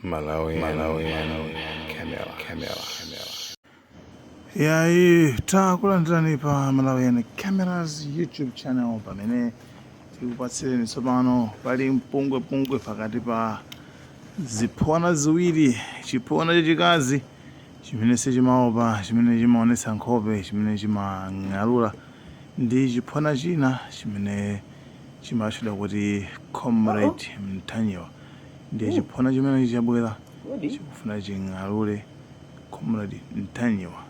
Malawi, Malawi, Camera, Camera, Camera. Yayi, takulandirani pa Malawian Cameras YouTube channel, pamene tikupatsireni tsopano pali mpungwepungwe pakati pa ziphona ziwiri: chiphona chachikazi chimene sichimaopa, chimene chimaonetsa nkhope, chimene chimang'alula, ndi chiphona china chimene chimatchedwa kuti Comrade Mtanyiwa. Ndiye chiphona chimene chabwera chikufuna ching'alule Comrade Mtanyiwa.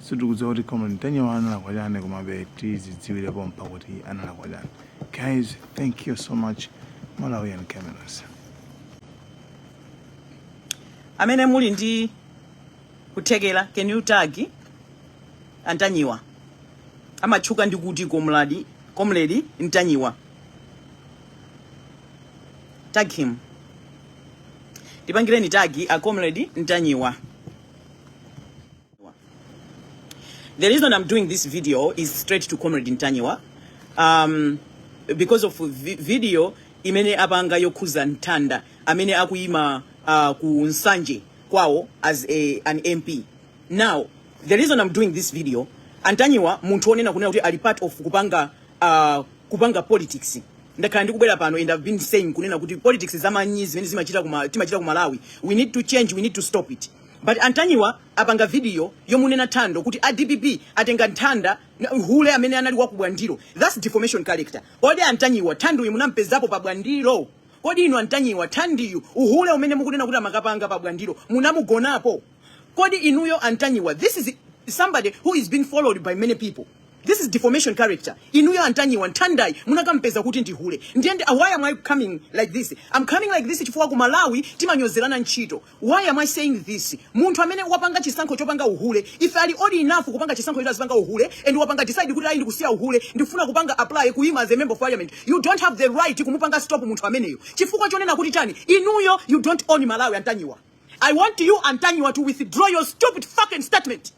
Sitikudziwa kuti Comrade Mtanyiwa analakwa chani, komabe tizidziwire pompa kuti analakwa chani. Guys, thank you so much, Malawian Cameras. Amene muli ndi kuthekera, can you tag Antanyiwa? Amatchuka ndi kuti Comrade, Comrade Ntanyiwa. Tag him, tipangireni tag a Comrade Ntanyiwa. The reason I'm doing this video is straight to Comrade Ntanyiwa, because of video imene apanga yokhuza Nthanda amene akuyima ku Nsanje kwawo as an MP. Now, the reason I'm doing this video, Antanyiwa, munthu onena kunena kuti ali part of kupanga politics. Ndakhala ndikubwera pano and I've been saying kunena kuti politics zamanyi zimene zimachita kuma, timachita ku Malawi, we need to change, we need to stop it. But Antanyiwa apanga video yomunena Thando kuti a DPP atenga Nthanda, hule amene anali wa ku Bwandilo. That's deformation character. Kodi Antanyiwa, Thandoyu munampezapo pa Bwandilo? Kodi inu Antanyiwa, Thandiyu, uhule umene mukunena kuti amakapanga pa Bwandilo, munamugonapo? Kodi inuyo Antanyiwa, this is somebody who is being followed by many people. This is deformation character. Inuyo Antanyiwa, Nthandayi munakampeza kuti ndi hule? Ndiye why am I coming like this? I'm coming like this chifukwa ku Malawi timanyozerana ntchito. Why am I saying this? Munthu amene wapanga chisankho chopanga uhule, if ali old enough kupanga chisankho choti azipanga uhule and wapanga decide kuti ayi, ndikusiya uhule, ndikufuna kupanga apply kuyima as a member of parliament, you don't have the right kumupanga stop munthu ameneyo. Chifukwa chonena kuti chani? Inuyo, you don't own Malawi. Antanyiwa, I want you, Antanyiwa, to withdraw your stupid fucking statement.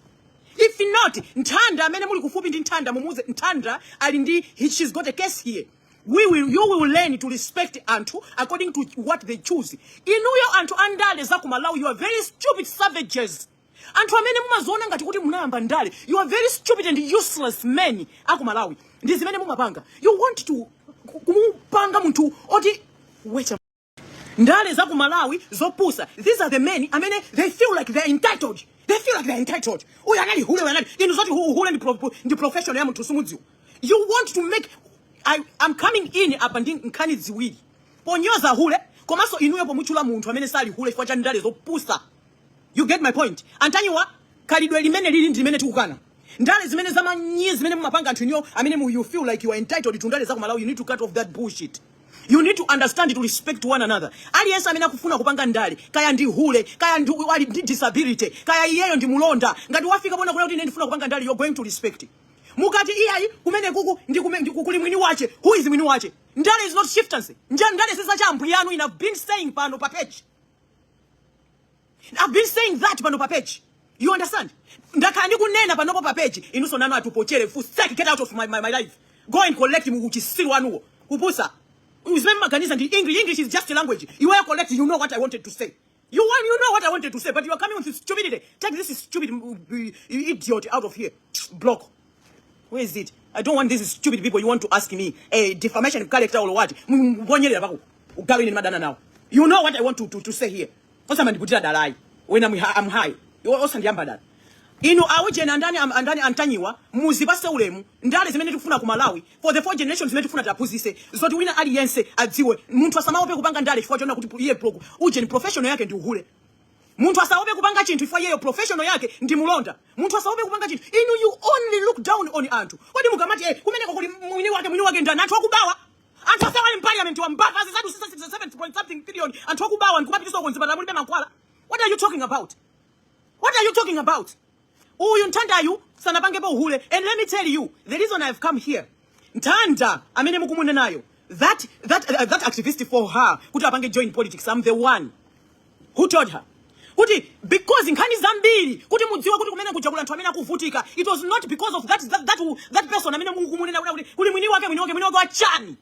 If not, Nthanda, amene muli kufupi ndi Nthanda, mumuze Nthanda ali ndi she's got a case here. We will you will learn to respect anthu according to what they choose. Inuyo anthu andale za ku Malawi, you are very stupid savages. Anthu amene mumaziona ngati kuti munayamba ndale, you are very stupid and useless men aku Malawi. Ndi zimene mumapanga, you want to kumupanga munthu oti wecha ndale za ku Malawi zopusa. These are the men amene they feel like they're entitled. They feel like they're entitled. Uyu anali hule, uyu anali. Inu zoti uhule ndi profession ya munthu sumudziwa. You want to make I'm coming in apa ndi nkhani ziwiri: ponyoza hule, komanso inuyo pomutchula munthu amene sali hule chifukwa cha ndale zopusa. You get my point? Antanyiwa, khalidwe limene lili ndi limene tikukana. Ndale zimene zamanyi zimene mumapanga anthu inuyo amene you feel like you are entitled to ndale za ku Malawi, you need to cut off that bullshit. You need to understand to respect one another. Aliyense amene akufuna kupanga ndale, kaya ndi hule, kaya ndi ali ndi disability, kaya iyeyo ndi mulonda, ngati wafika pona kuna kuti ine ndifuna kupanga ndale, you're going to respect. Mukati iyayi, kumene kuku ndi kuli mwini wache. Who is mwini wache? Ndale is not chieftaincy. Ndale sizachambu yanu. Ine I've been saying pano pa page, I've been saying that pano pa page. You understand? Ndakhala ndikunena panopo pa page. Inunso nanu atupochere fuseki, get out of my life. Go and collect mu uchisiru wanuwo. Kupusa. Uzimene maganiza ndi English. English is just a language. You are collect, you know what I wanted to say. You know what I wanted to say, but you are coming with stupidity. Take this stupid idiot out of here. Block. Where is it? I don't want these stupid people. You want to ask me a defamation character or what? Mbonyerera pako. Ugawe ni madana now. You know what I want to say here. Osamandiputira dalai. When I'm high. Osandiyamba dala. Inu awujeni andani andani Antanyiwa, muzipase ulemu ndale zimene tikufuna ku Malawi for the four generations, zimene tikufuna tiaphunzitse zoti wina aliyense adziwe, munthu asamaope kupanga ndale chifukwa chona kuti iye ujeni professional yake ndi uhule. Munthu asaope kupanga chinthu chifukwa iyeyo professional yake ndi mulonda. Munthu asaope kupanga chinthu. Inu, you only look down on anthu. Kodi mukamati kumeneko kuli mwini wake, mwini wake ndani? Anthu akubawa, anthu asewa ali m'parliament wa mbava zizadu 7 point something billion. Anthu akubawa nkumapitiso konzipatala mulibe mankhwala. What are you talking about? What are you talking about? Uyu Nthandayu sanapangepo uhule. And let me tell you the reason I've come here. Nthanda amene mukumunenayo, that activist, for her kuti apange join politics, I'm the one who told her kuti, because nkhani zambiri kuti mudziwe kuti kumene kuja kuli anthu amene akuvutika, it was not because of that person amene mukumunena kuti kuli mwini wake. Mwini wake, mwini wake wachani?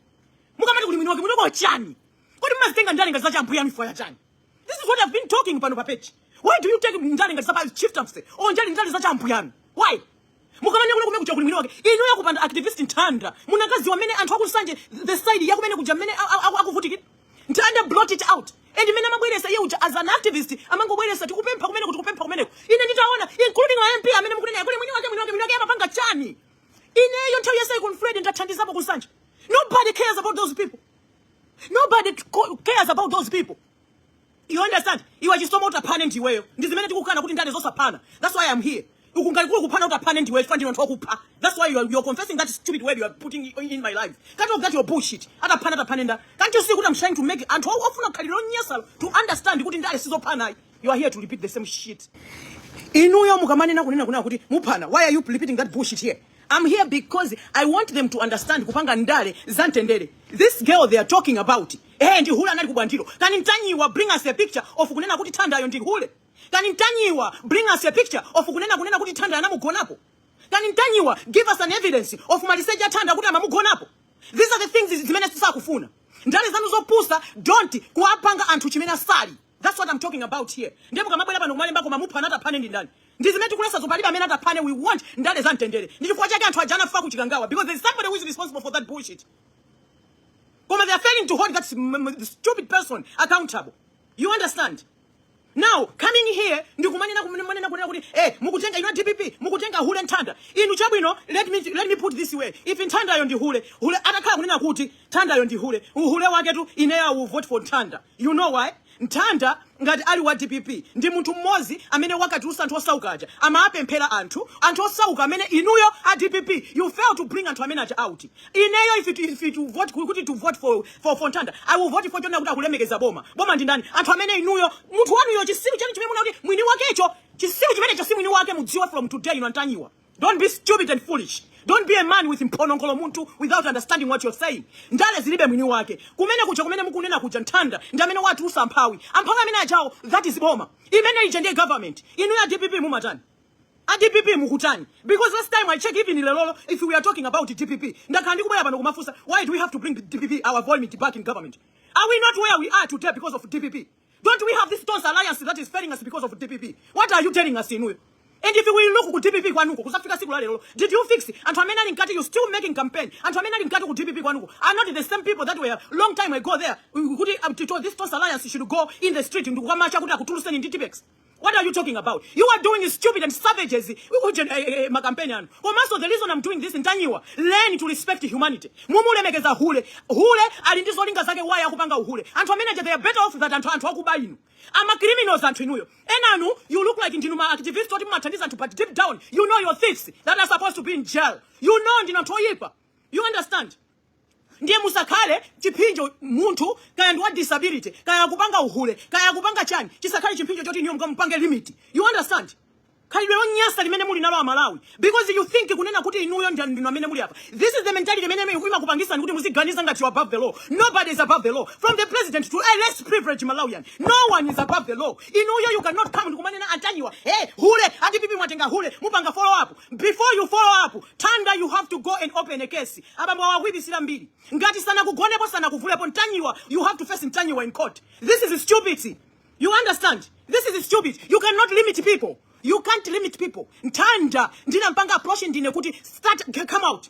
Mukamati kuli mwini wake, mwini wake wachani? Kodi mumazitenga ndale ngati zacha ambuya yanu? Chifukwa chani? This is what I've been talking pano pa page. Why do you take ndale ngati za chieftaincy or ndale za champuyanu? Why? Mukamanya kuno kumene kuja kuli mwini wake. Inu yakupanda activist Nthanda, munakaziwa mmene anthu akuSanje, the side yakumene kuja, mmene akuvutikira. Nthanda blot it out. And mmene amabweresa iye uja as an activist, amangobweresa tikupempha kumene kuti tikupempha kumeneko. Ine nditaona, including ma MP amene mukunena kuli mwini wake, mwini wake, mwini wake amapanga chani? Ineyo nthawi ya Cyclone Freddy ndathandizapo kuSanje. Nobody cares about those people. Nobody cares about those people. You understand? Iwe Chisomo, utaphane ndiweyo. Ndi zimene tikukana kuti ndale zosaphana. That's why I'm here. Ukungali kuli kuphana, utaphane ndiweyo, chifukwa ndino anthu okupha. That's why you are confessing that stupid word you are putting in my life. Cut off that your bullshit. Ataphana, ataphane nda? Can't you see kuti I'm trying to make anthu ofuna khalidwe lonyasalo to understand kuti ndale sizophana? You are here to repeat the same shit. Inuyo mukamanena kunena kuti muphana, why are you repeating that bullshit here? I'm here because I want them to understand kupanga ndale za mtendere. This girl they are talking about, eh, ndi hule, anali kubwandiro. Kani Ntanyiwa bring us a picture of kunena kuti Thandayo ndi hule? Kani Ntanyiwa bring us a picture of kunena kuti Thanda anamugonapo? Kani Ntanyiwa give us an evidence of maliseche aThanda kuti amamugonapo? These are the things zimene sisakufuna. Ndale zanu zopusa, don't kuwapanga anthu chimene asali. That's what I'm talking about here. Ndipo kamabwera pano kumalemba koma muphana, ataphane ndi ndani? Ndi zimene tikulesa zopalibe amene ataphane. We want ndale za mtendere. Ndi chifukwa chake anthu aja anafa kuChikangawa, because there's somebody who is responsible for that bullshit, koma they are failing to hold that stupid person accountable. You understand? Now coming here ndikumanena kumanena kunena kuti, eh, mukutenga inu a DPP, mukutenga hule Nthanda. Inu chabwino, let me put this way: if Nthandayo ndi hule, hule atakhala kunena kuti Nthandayo ndi hule, uhule waketu, ineyo I will vote for Nthanda. You know why? Nthanda ngati ali wa DPP ndi munthu mmodzi amene wakatulusa anthu osauka aja, amapemphera anthu osauka amene inuyo a DPP you fail to bring anthu amene aja out. Ineyo if to vote kuti to vote for Nthanda, I will vote for chona kuti akulemekeza boma. Boma ndi ndani? Anthu amene inuyo, munthu wanuyo, chisiru chanu chimene muna kuti mwini wakecho, chisiru chimenecho si mwini wake. Mudziwe from today, inu Antanyiwa, don't be stupid and foolish. Don't be a man with mphonongolo munthu without understanding what you're saying. Ndale zilibe mwini wake. Kumene kuja kumene mukunena kuja, Nthanda ndi amene watulusa amphawi. Amphawi amene ajawo, that is boma. Imene ija ndiye government. Inu ya DPP mumatani? A DPP mukutani? Because last time I check, even lelolo, if we are talking about DPP, ndakhala ndikubwera pano kumafunsa, why do we have to bring DPP, our vomit, back in government? Are we not where we are today because of DPP? Don't we have this Tonse Alliance that is failing us because of DPP? What are you telling us, inuyo? And if we look ku DPP kwanuko, kusafika siku la lero, did you fix anthu amene ali mkati? You still making campaign. Anthu amene ali mkati ku DPP kwanuko are not the same people that were long time ago there kuti this Tonse Alliance should go in the street ndikukamacha kuti akutuluseni ndi Tipex. What are you talking about? You are doing stupid and savages makampeni anu. Komanso the reason I'm doing this, Ntanyiwa, learn to respect humanity. Mumulemekeza hule. Hule ali ndi zolinga zake why akupanga uhule. Anthu amene aja, they are better off that anthu akuba inu. Ama criminals anthu inuyo. Enanu, you look like ndinu ma activists oti mumathandiza anthu, but deep down you know you're thieves that are supposed to be in jail. You know ndinu anthu oyipa. You understand? Ndiye musakhale chiphinjo. Munthu kaya ndi wa disability, kaya akupanga uhule, kaya akupanga chani, chisakhale chiphinjo choti niyo mukampange limit. You understand? Khalidwe lonyasa limene muli nalo Amalawi, because you think kunena kuti inuyo ndinu amene muli apa. This is the mentality imene imakupangisani kuti muziganiza ngati you above the law. Nobody is above the law, from the president to a less privileged Malawian. No one is above the law. Inuyo, you cannot come ndikumanena Antanyiwa, hey, hule, a DPP mwatenga hule, mupanga follow up. Before you follow up Thanda, you have to go and open a case. Abambo awakuibisira mbiri. Ngati sana kugonepo, sana kuvulepo Ntanyiwa, you have to face Ntanyiwa in court. This is stupid. You understand? This is stupid. You cannot limit people. You can't limit people. Nthanda ndinampanga approach ndine kuti start come out.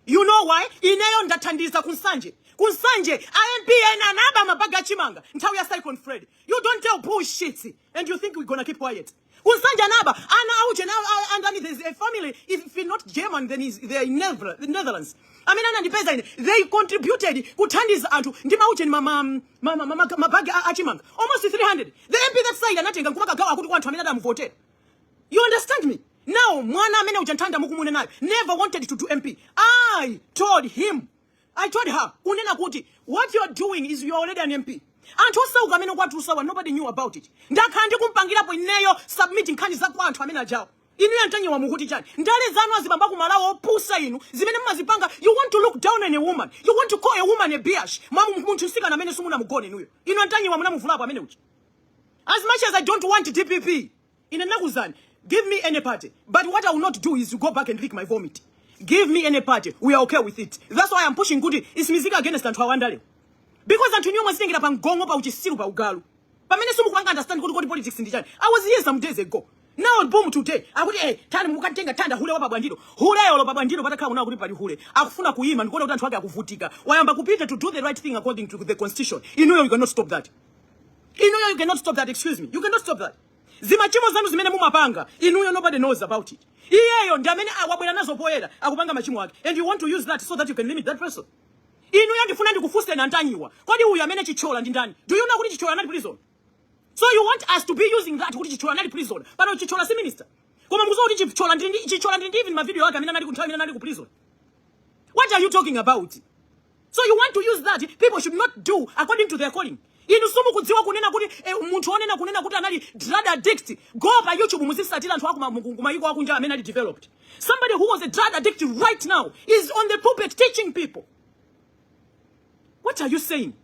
You know why? Ineyo ndathandiza kuNsanje. KuNsanje MP ena anaba mabaga achimanga nthawi ya Cyclone Freddy. You don't tell bullshit and you think we're gonna keep quiet. KuNsanje anaba ana auje now, and then there's a family, if not German, then is they are in the Netherlands, amene anandipeza ine. They contributed kuthandiza anthu ndi mauje mabagi achimanga almost 300. The MP that side anatenga nkumakagawa akuti kwa anthu amene adamuvotera. You understand me? Now, mwana amene uja Nthanda mukumune nayo never wanted to do MP. I told him, I told her kunena kuti what you're doing is you're already an MP. Anthu osauka amene kwatulusawa, nobody knew about it. Ndakhala ndikumpangirapo ineyo submit nkhani za kwa anthu amene ajawo. Inu Yantanyiwa mukuti chani? Ndale zanu azibamba kumalawo opusa inu zimene mumazipanga. You want to look down on a woman. You want to call a woman a biatch. Mwa munthu msikana amene simunamugone inuyo. Inu Antanyiwa munamuvulapo amene uja. As much as I don't want DPP, ine nakuzani, give me any party. But what I will not do is to go back and lick my vomit. Give me any party, we are okay with it. That's why I'm pushing kuti isimizika against anthu awandale. Because anthu niyo mwazitengera pa mgongo, pa uchisiru, pa ugalu. Pamene simukupanga understand kuti kodi politics ndi chani. I was here some days ago. Now boom, today akuti tani mukatenga Thanda, hule wa Bwandilo. Hule olo pa Bwandilo patakhala kuna kuti pali hule akufuna kuyima ndikuona kuti anthu ake akuvutika, wayamba kupita to do the right thing according to the constitution. Inuyo, you cannot stop that. Inuyo, you cannot stop that. Excuse me, you cannot stop that. Zimachimo zanu zimene mumapanga inuyo, nobody knows about it. Iyeyo ndi amene wabwera nazo poyera, akupanga machimo ake, and you want to use that so that you can limit that person. Inuyo, ndifuna ndikufunseni, Antanyiwa, kodi uyu amene Chichola ndi ndani? Do you know kuti Chichola anali prison? So you want us to be using that kuti Chichola anali prison? Pano Chichola si minister, koma mukuziwa kuti Chichola ndi even mavideo ake amene anali kunthawi imene anali ku prison? What are you talking about? So you want to use that people should not do according to their calling. Inu simukudziwa kunena kuti munthu onena kunena kuti anali drug addict, go pa YouTube, muzisatira anthu aku kumayiko akunja amene ali developed. Somebody who was a drug addict right now is on the pulpit teaching people. What are you saying?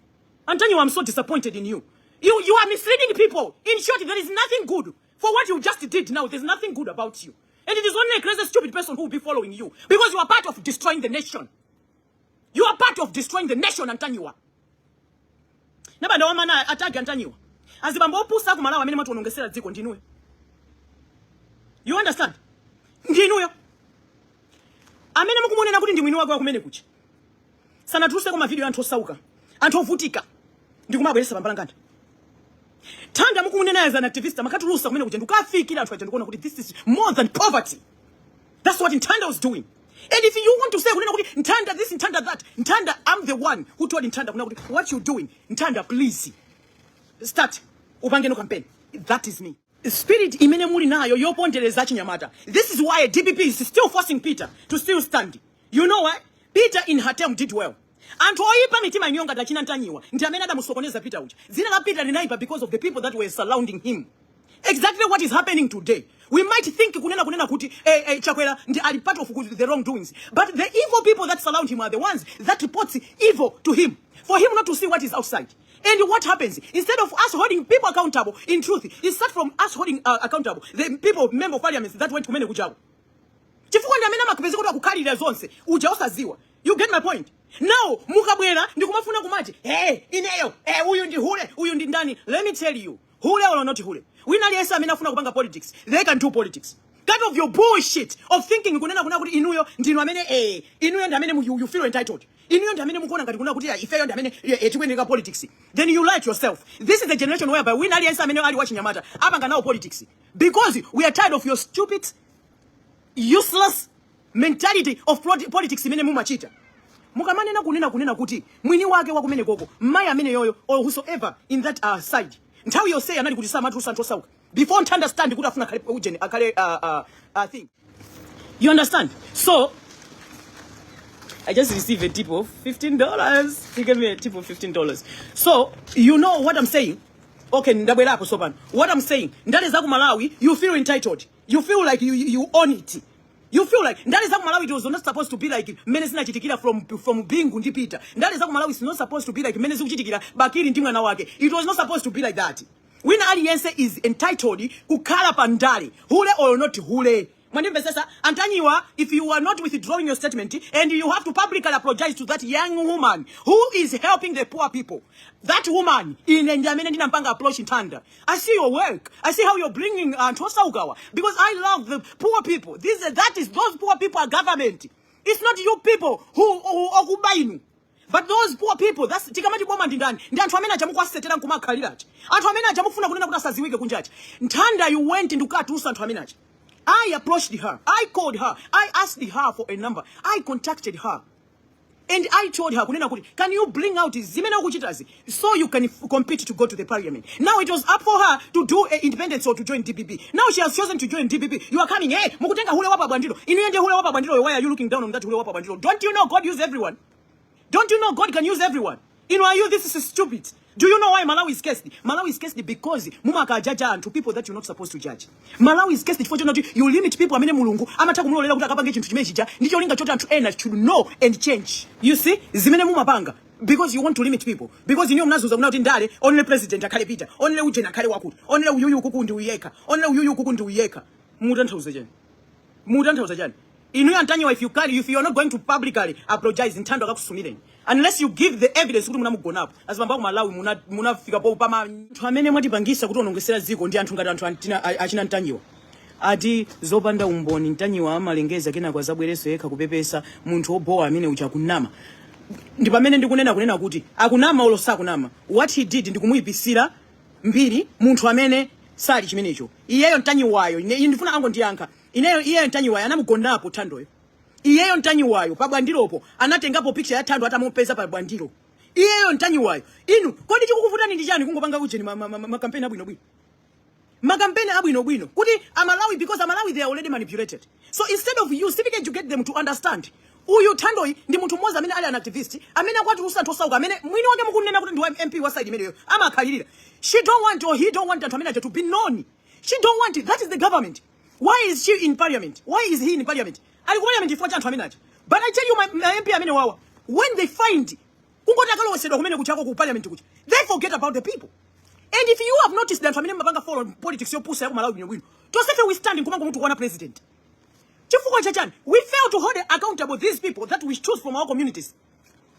Antonio, I'm so disappointed in you. You are misleading people. In short, there is nothing good for what you just did now. There's nothing good about you. And it is only a crazy, stupid person who will be following you, because you are part of destroying the nation. You are part of destroying the nation, Antanyiwa. Nabanda wamana atagi Antanyiwa. Azibambo opusa ku Malawi amene matiwonongesera dziko ndinuyo. You understand? Ndinuyo. Amene mukumunena kuti ndi mwini wake wa kumene kucha, sanatuluse mavideo anthu osauka, anthu ovutika, ndikumabweresa pambalanganda. Thanda mukumunena as an activist amakatulusa kumene kuja ndikukafikira anthu aja ndikuona kuti this is more than poverty. That's what Ntanda was doing. And if you want to say kunena kuti Ntanda this, Ntanda that, Ntanda, I'm the one who told Ntanda kunena kuti what you doing, Ntanda, please start upange no campaign. That is me. Spirit imene muli nayo yopondereza chinyamata, this is why DPP is still forcing Peter to still stand. You know why? Peter in her term did well. Anthu oyipa mitima inyonga ngati achina Ntanyiwa ndi amene adamusokoneza Peter uja. Dzina la Peter linaipa because of the people that were surrounding him. Exactly what is happening today. We might think kunena kuti Chakwera ndi ali part of the wrongdoings, but the evil people that surround him are the ones that reports evil to him for him not to see what is outside. And what happens, instead of us holding people accountable, in truth, it start from us holding accountable the people, member of parliament that went kumene kujawo, chifukwa ndi amene amakapeza kuti akukhalira zonse uja osaziwa. You get my point? Now mukabwera ndikumafuna kumati, "Hey, ineyo, hey, uyu ndi hule, uyu ndi ndani." Let me tell you, hule or not hule, wina aliyense amene afuna kupanga politics, they can do politics. Cut off your bullshit of thinking kunena kuna kuti inuyo ndinu amene inuyo ndi amene you feel entitled, inuyo ndi amene mukuona ngati kuna kuti ifeyo ndi amene tikuyenera politics. Then you lie to yourself. This is the generation whereby wina aliyense amene ali wachinyamata apanga nawo politics, because we are tired of your stupid, useless mentality of politics imene mumachita. Mukamanena kunena kuti mwini wake wakumene koko, mayi amene yoyo or whosoever in that side, nthawi yonseyi anali kuti samatulusa anthu osauka before to understand kuti afuna akhale ujeni, akhale thing. You understand? So I just received a tip of $15. He gave me a tip of $15. So you know what I'm saying? Okay, ndabwerapo so pano. What I'm saying, ndale za ku Malawi, you feel entitled. You feel like you own it. You feel like ndale za ku Malawi, it was not supposed to be like mmene zinachitikira from Bingu ndi Peter. Ndale za ku Malawi is not supposed to be like mmene zikuchitikira Bakili ndi mwana wake. It was not supposed to be like that. Wina aliyense is entitled kukhala pa ndale, hule or not hule. Mwandimvesesa, Antanyiwa? If you are not withdrawing your statement and you have to publicly apologize to that young woman who is helping the poor people. That woman, ine ndi amene ndinampanga approach Ntanda. I see your work. I see how you're bringing anthu osaukawa, because I love the poor people. This that is those poor people are government. It's not you people who okuba inu. But those poor people, that's tikamati boma ndi ndani? Ndi anthu amene achamukasetera nkumakhalirachi. Anthu amene achamufuna kunena kuti asaziwike kunjachi. Nthanda, you went ndikukatulusa anthu amene acha. I approached her. I called her. I asked her for a number. I contacted her. And I told her, kunena kuti, "Can you bring out zimene ukuchitazi so you can compete to go to the parliament?" Now it was up for her to do a independence or to join DPP. Now she has chosen to join DPP. You are coming, "Hey, mukutenga hule wapa Bwandilo." Inu ndiye hule wapa Bwandilo. Why are you looking down on that hule wapa Bwandilo? Don't you know God use everyone? Don't you know God can use everyone? You know, are you, this is stupid. Do you know why Malawi is cursed? Malawi is cursed because mumakajaja anthu, people that you're not supposed to judge. Malawi is cursed chifukwa chonoti you limit people amene Mulungu amatha kumulolera kuti akapange chinthu chimene chija ndi cholinga choti anthu ena should know and change. You see, zimene mumapanga because you want to limit people. Because inuyo mnazuza kuna kuti ndale only president akhale Peter, only ujeni akhale wakuti, only uyuyu kuku ndi uyekha, only uyuyu kuku ndi uyekha. Mutanthauza chani? Mutanthauza chani? Inu Antanyiwa, if you are not going to publicly apologize, Nthando akakusumireni. Unless you give the evidence kuti munamugonapo. Azibambo aku Malawi munafika po pama anthu amene mwatipangisa kuti onongesera dziko ndi anthu ngati anthu achina Ntanyiwa. Ati zopanda umboni. Ntanyiwa amalengeza, kenako azabwereso yekha kupepesa. Munthu wobowa amene uja, akunama. Ndi pamene ndikunena kunena kuti akunama olo sakunama, what he did ndikumuyipisira mbiri munthu amene sali chimenecho. Iyeyo Ntanyiwayo, ine ndifuna angondiyankha ineyo. Iyeyo Ntanyiwayo anamugonapo Thandoyo? Iyeyo Ntanyiwayo pa Bwandilopo anatengapo picture ya Thando atamupeza pa Bwandilo? Iyeyo Ntanyiwayo, inu kodi chikukuvutani ndi chani kungopanga ujeni makampeni abwinobwino, makampeni abwinobwino kuti Amalawi, because Amalawi, they are already manipulated. So instead of you civic educate them to understand, uyu Thandoyi ndi munthu mmodzi amene ali an activist amene akwatulusa anthu osauka, amene mwini wake mukunena kuti ndi wa MP wa side imeneyo amakhalirira. She don't want or he don't want anthu amene aja to be known. She don't want it. That is the government. Why is she in parliament? Why is he in parliament? Ali ku parliament chifukwa cha anthu amene aja. But I tell you, my MP amene wawa, when they find kungoti akalowesedwa kumene kuchako ku parliament kucha, they forget about the people. And if you have noticed, anthu amene mapanga follow politics yopusa ya ku Malawi bwinobwino, tonsefe we stand nkumango munthu kuona president. Chifukwa chachani? We fail to hold accountable these people that we choose from our communities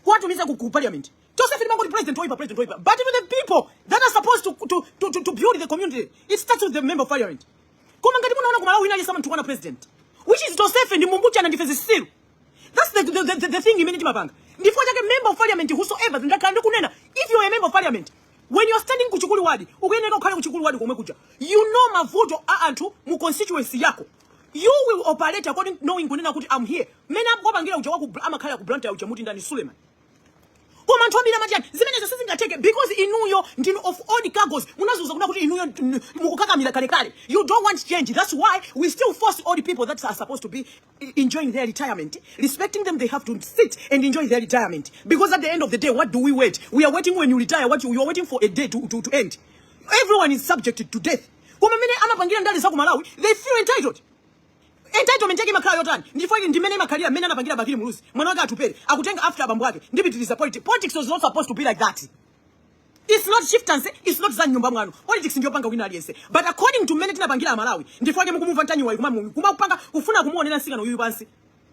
kuwatumiza ku parliament. Tonsefe timangoti president oipa, president oipa, but even the people that are supposed to build the community, it starts with the member of parliament. Koma ngati munaona ku Malawi, wina aliyense kuona president, which is tonsefe ndi mumbuchana, ndife zisilu. That's the thing imene timapanga. Ndifo chake member of parliament whosoever, ndakhala ndikunena, if you are a member of parliament, when you are standing ku Chikuli ward, ukuyenera kukhale ku Chikuli ward komwe kuja. You know mavuto a anthu mu constituency yako. You will operate according knowing kunena kuti I'm here. Mene akupangira uja waku amakhala ku Blantyre uja, muti ndani, Suleiman. Koma anthu ambiri amati yani zimenezo sizingatheke because inuyo ndinu of old cargos. Munazuza kuna kuti inuyo mukukakamira kalekale. You don't want change. That's why we still force old people that are supposed to be enjoying their retirement. Respecting them, they have to sit and enjoy their retirement, because at the end of the day, what do we wait? We are waiting when you retire. What you are waiting for, a day to end. Everyone is subject to death. Koma mene amapangira ndale za ku Malawi, they feel entitled. Entitlement yake imakhala yotani? Ndifo ndimene imakhalira mmene anapangira Bakili Muluzi, mwana wake Atupere akutenga after abambo ake, ndipitiriza politics. Politics was not supposed to be like that. It's not chieftaincy, it's not za nyumba mwanu. Politics ndiyo panga wina aliyense. But according to mmene tinapangira Amalawi, ndifo ake mukumumva Ntanyiwa kumapanga kufuna kumuonera msikana uyuyu pansi.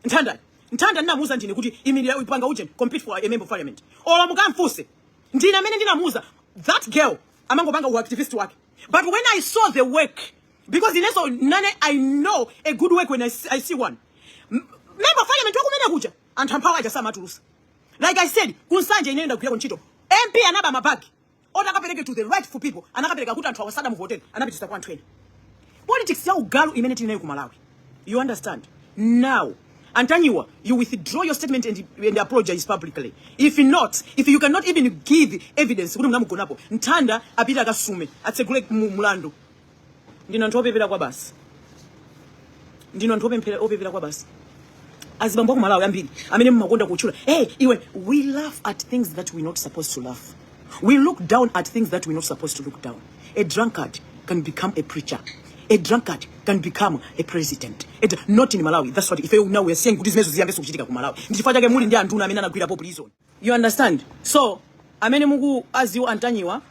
Nthanda, Nthanda ndinamuuza ndine kuti imirira, ipanga ujeni, compete for a member of parliament. Olo mukamfuse, ndine amene ndinamuuza. That girl amangopanga uactivist wake, but when I saw the work, because ineso nane I know a good work when I see one. Member of parliament wakumene kuja, anthu amphawi aja samatulusa. Like I said, kuNsanje ine ndagwira ntchito, MP anaba mabagi oti akapereke to the rightful people, anakapereka kuti anthu awasada muvotera, anapitisa kwa anthu ena. Politics ya ugalu imene tili nayo ku Malawi. You understand? Now, Antanyiwa, you withdraw your statement and apologize publicly. If not, if you cannot even give evidence kuti munamugonapo Nthanda, apite akasume, atsegule mulandu. Ndino anthu opepera kwa basi, ndino anthu opepera kwa basi. Azibambo aku Malawi ambiri amene mmakonda kutchula, hey iwe, we laugh at things that we're not supposed to laugh. We look down at things that we're not supposed to look down. A drunkard can become a preacher. A drunkard can become a president. Not in Malawi. That's what ife now we are saying, kuti zimenezo ziyambenso kuchitika ku Malawi. Ndi chifukwa chake muli ndi anthu amene anagwirapo prison. You understand? So amene muku aziwo Antanyiwa,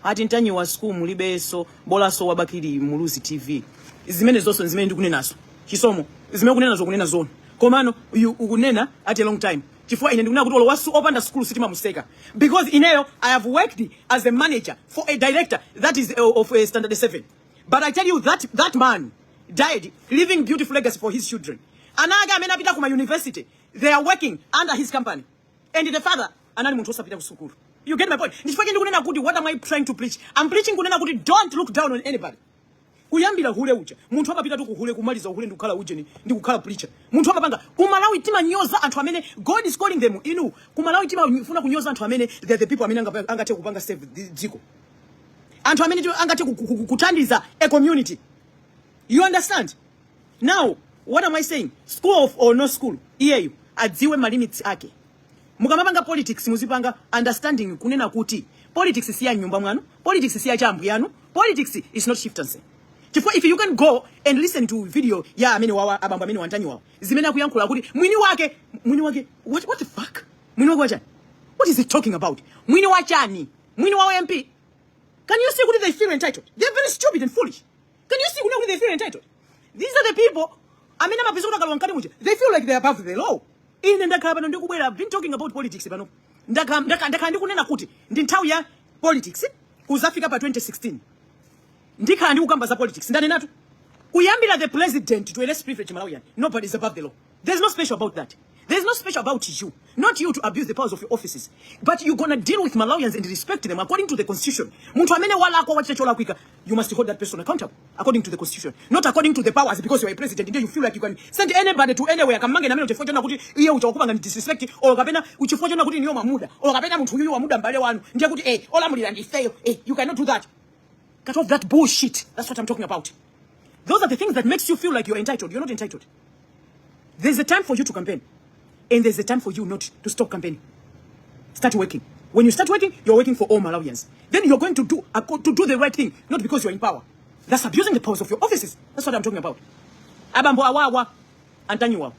ati Ntanyiwa school mulibenso, bolaso waBakili Muluzi TV. Zimene zonse zimene ndikunenazo, Chisomo, zimene kunenazo, kunena zona. Komano you ukunena at a long time, chifukwa ine ndikunena kuti olo wasu opanda school sitimamuseka, because ineyo I have worked as a manager for a director that is of standard 7. But I tell you that that man died leaving beautiful legacy for his children. Ana ake amene apita kuma university, they are working under his company, and the father anali munthu osapita ku sukulu. You get my point? Ndichifukwa ndikunena kuti, what am I trying to preach? I'm preaching kunena kuti don't look down on anybody. Kuyambira hule uja, munthu amapita tu kuhule, kumaliza uhule ndikukhala ujeni, ndikukhala preacher. Munthu amapanga. Kumalawi timanyoza anthu amene God is calling them. Inu, kumalawi timafuna kunyoza anthu amene they are the people amene angathe kupanga save dziko, anthu amene angathe kuthandiza a community. You understand? Now, what am I saying? School of or no school, iyeyo adziwe ma limits ake. Mukamapanga politics, muzipanga understanding kunena kuti politics si ya nyumba mwanu, politics si ya chambu yanu, politics is not chieftaincy. Chifukwa if you can go and listen to video ya amene wawa, abambo amene wantanyi wawa, zimene akuyankhula kuti mwini wake, mwini wake what the fuck, mwini wake wachani? What is he talking about? Mwini wachani? Mwini wa MP? Can you see kuti they feel entitled? They're very stupid and foolish. Can you see kuti they feel entitled? These are the people amene amapeza kuti akalowa mkati muja, they feel like they're above the law. Ine ndakhala pano ndikubwera, I've been talking about politics pano. Ndakhala ndikunena kuti ndi nthawi ya politics kuzafika pa 2016. Ndikhala ndikukamba za politics. Ndanenatu. Kuyambira the president to a less privileged Malawian, nobody is above the law. There's no special about that. There's no special about you. Not you to abuse the powers of your offices. But you're gonna deal with Malawians and respect them according to the constitution. Munthu amene walakwa, wachita cholakwika, you must hold that person accountable according to the constitution. Not according to the powers because you're a president and you feel like you can send anybody to anywhere, kamange namene chifukwa chona kuti iye ucha wakupanga ni disrespect, or kapena chifukwa chona kuti niyo mamuda, or kapena munthu uyuyu wamuda mbale wanu, ndiye kuti olamulira ndifeyo. You cannot do that. Cut off that bullshit. That's what I'm talking about. Those are the things that makes you feel like you're entitled. You're not entitled. There's a time for you to campaign, and there's a time for you not to stop campaigning. Start working. When you start working, you're working for all Malawians. Then you're going to do the right thing, not because you're in power. That's abusing the powers of your offices. That's what I'm talking about. Abambo awawa a Ntanyiwa,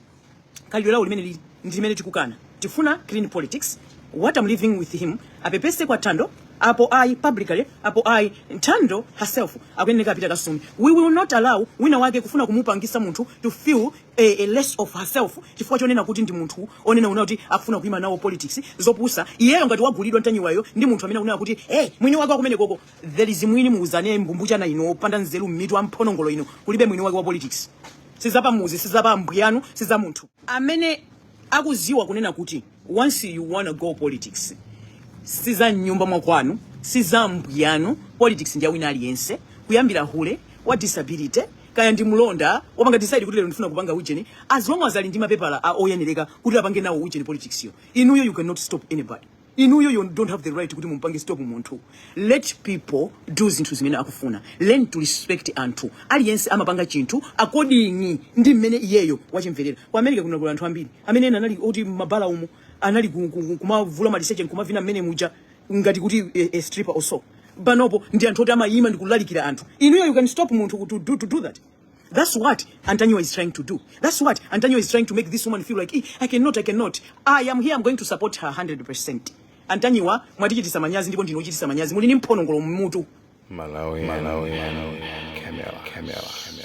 khalidwe lawo limene lili ndi limene tikukana. Tifuna clean politics. What I'm living with him, apepese kwa Thando, apo ayi publicly, apo ayi Thando herself akuyeneka apita kasumi. We will not allow wina wake kufuna kumupangisa munthu to feel a less of herself chifukwa chonena kuti ndi munthu onena una kuti akufuna kuima nawo politics. Zopusa. Iyeyo ngati wagulidwa Ntanyiwayo ndi munthu amene akunena kuti hey, mwini wake wakumene koko, there is mwini. Muuzane mbumbuchana ino, opanda nzeru mmitu, amphonongolo ino. Kulibe mwini wake wa politics. Sizapamuzi, sizapa mbwiyanu, siza munthu amene akuziwa kunena kuti once you wanna go politics, siza mnyumba mwakwanu, siza mbwiyanu. Politics ndi awina aliyense, kuyambira hule wa disability, kaya ndi mlonda wapanga decide kuti lero ndifuna kupanga ujeni, as long as ali ndi mapepala a oyenereka kuti apange nawo ujeni politics yo. Inuyo, you cannot stop anybody. Inuyo, you don't have the right kuti mumpange stop munthu. Let people do zinthu zimene akufuna. Learn to respect anthu. Aliyense amapanga chinthu according ndi mmene iyeyo wachimverera. Ku America kuno kuli anthu ambiri amene ena anali oti mabala umo anali kumavula maliseche, kumavina mmene muja ngati kuti a stripper or so. Panopo ndi anthu oti amayima ndi kulalikira anthu. Inuyo, you can stop munthu to do that? That's what Antonio is trying to do. That's what Antonio is trying to make this woman feel like, "Eh, I cannot, I cannot." I am here, I'm going to support her 100%. Antonio, mwatichitisa manyazi ndipo ndinochitisa manyazi. Muli ndi mphonongolo mmutu. Malawi, Malawi, Camera, Camera, Camera.